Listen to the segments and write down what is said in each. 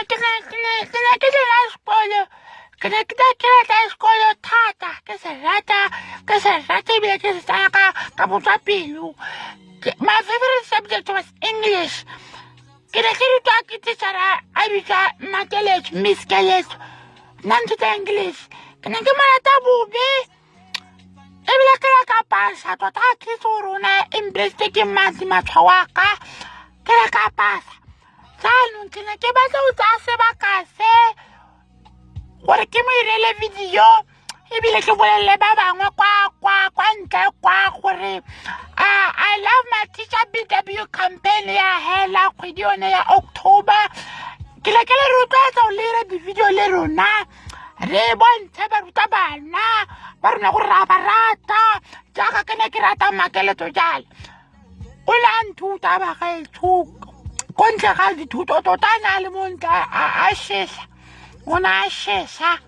ke ne ke ne ke ne ke tsena sekolo ke ne ke ke rata sekolo thata ke se rata ke se rata ebile ke se tsaya ka ka botswa pelo. My favorite subject was English. Ke ne ke rutwa ke teachera a bitswa Mmakeletso, Miss Keletso. Nna nthuta English. Ke ne ke mo rata bobe ebile ke la ka pasa tota ga ke itse gore o ne a impressed ke madi matshwao a ka ke la ka pasa. Jaanong ke ne ke batla go tsaya sebaka se gore ke mo irele video ebile ke bolelele ba bangwe kwa kwa kwa ntle kwa gore I love my teacher BW campaign ya hela kgwedi yone ya October. Ke le ke le rotloetsa go le ira di-video le rona re bontshe barutabana ba rona gore ra ba rata jaaka ke ne ke rata makeletso jalo. O ne a nthuta bagaetsho ko ntle ga dithuto tota a ne a le montle a shesa o ne a shesa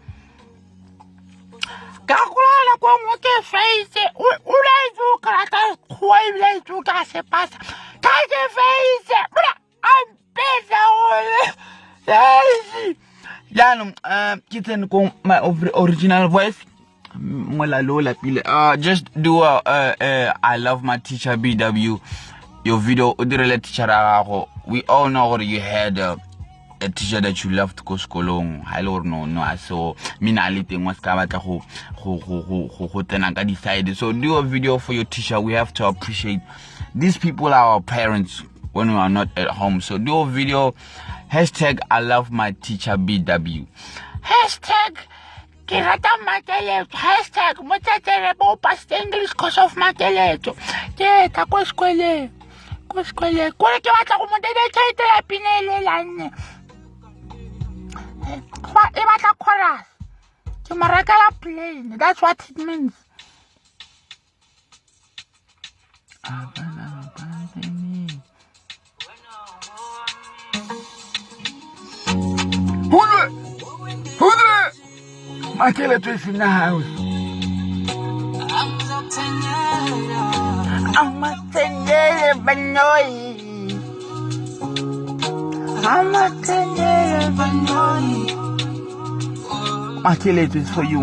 ka gola ko nngwe ke feitse o ne a itse o kerata kgoa ebile a itse o ka se pasa ka ke feitse a mpetsa gole Jaanong ke tsene ko my original voice molalo o lapile. Just do a, I love my teacher BW your video o direle teacher ya gago. We all know gore you had a teacher that you loved ko sekolong ha ile gore no no a so mina a le teng wa se ka batla go go go go go go tsena ka di-side. So do a video for your teacher. We have to appreciate these people are our parents when we are not at home. So do a video, hashtag I love my teacher BW. Hashtag ke rata Makeletso, hashtag motsetserebe o passed English course of Makeletso. Ke tla ko sekoleng ko sekoleng kore ke batla go mo dedicatela pina e lelanne e batla chorus. Ke mo rekela plane, that's what it means. Hundred! 100! Makeletso is in the house. Amathengele banoyi. Amathengele banoyi. Makeletso is for you.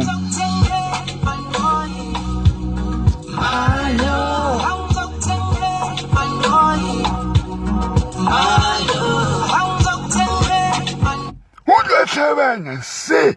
Hundred seven, se.